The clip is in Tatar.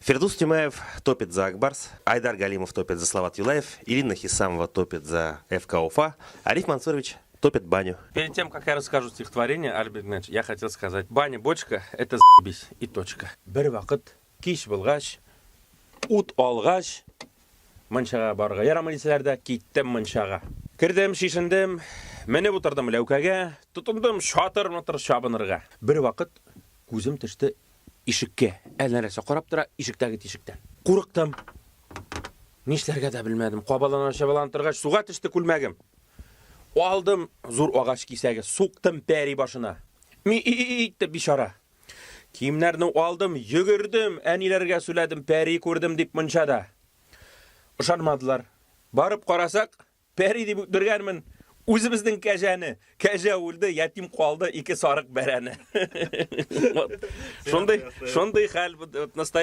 Фирдус Тюмаев топит за Акбарс, Айдар Галимов топит за Салават Юлаев, Ирина Хисамова топит за ФК Уфа, Ариф Мансурович топит баню. Перед тем, как я расскажу стихотворение, Альберт Игнатьевич, я хотел сказать, баня, бочка – это заебись и точка. Бер вакыт кич булгач, ут алгач, мунчага барырга ярамый дисәләр дә, киттем мунчага. Кердем, чишендем, менеп утырдым ләүкәгә, тотындым чатыр-мытыр чабынырга. Бер вакыт күзем төште ишеккә. Әллә нәрсә карап тора ишектәге тишектән. Курыктым. Нишләргә дә белмәдем. Кабалана-чабалана торгач, суга төште күлмәгем. Алдым зур агач кисәге, суктым пәри башына. Ми-и-и итте бичара. Киемнәрне алдым, йөгердем, әниләргә сүләдем, пәри күрдем дип мунчада. Ышанмадылар. Барып карасак, пәри дип үтергәнмен. Үзебезнең кәҗәне. Кәҗә үлде, ятим калды ике сарык бәрәне. Шундый, шундый хәл, вот настоящий.